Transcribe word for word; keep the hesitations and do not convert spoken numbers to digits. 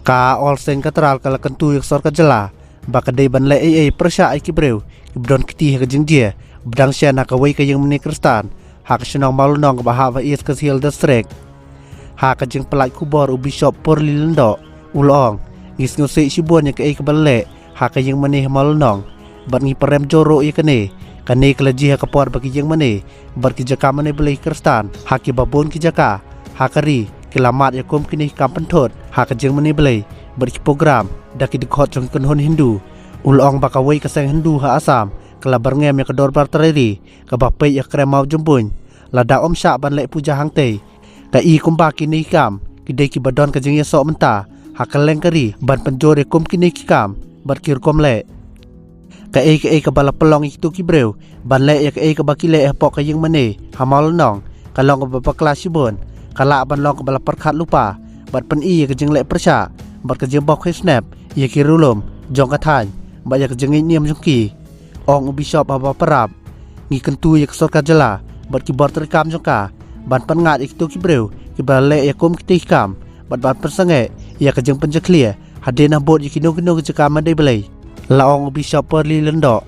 Ka All Saint Cathedral ka la kyntu ïa ka sorkar jylla ba ka dei ban leh ei ei pyrshah ïa ki briew kiba don kti ha ka jingjia ba dang shen ha kawei ka ïingmane Khristan ha ka shnong Mawlynnong kaba hap ha East Khasi Hills District. Ha ka jingpyllait khubor u Bishop Pyrley Lyngdoh u la ong, ngi sngewsih shibun ïa kaei kaba la leh ha ka ïingmane ha Mawlynnong bad ngi pyrem jur ruh ïa kane. Kane ka la jia ha ka por ba ki ïingmane bad ki jaka mane Blei Khristan ha kiba bun ki jaka ha ka ri ki la mad ïa kum kine ki kam pynthut ha ka jingmane Blei bad ki program da ki dkhot jong ki kynhun Hindu. U la ong ba kawei ka seng Hindu ha Assam ka la byrngem ïa ka dorbar trai ri kaba peit ïa ka krem mawjymbuiñ. Lada ym shah ban leh puja hangtei, ka i kumba kine ki kam ki dei kiba don ka jingïasoh mynta ha kylleng ka ri ban pynjur ïa kum kine ki kam bad ki rukom leh. Kaei kaei kaba la pynlong ïa kito ki briew ban leh ïa kaei kaba ki leh hapoh ka ïingmane ha Mawlynnong ka long kaba bakla shibun. Ka lah ban long kaba la pyrkhat lypa bad pyni ïa ka jingleh pyrshah bad ka jingbok khisnep ïa ki riewlum jong ka thaiñ bad ïa ka jingngeit niam jong ki. Ong u Bishop haba pyrap, ngi kyntu ïa ka sorkar jylla bad ki bor treikam jong ka ban pynngat ïa kito ki briew kiba leh ïa kum kito ki kam bad ban pynsangeh ïa ka jingpynjakhlia hadien habud ïa kino kino ki jaka mane Blei. La ong u Bishop Pyrley Lyngdoh,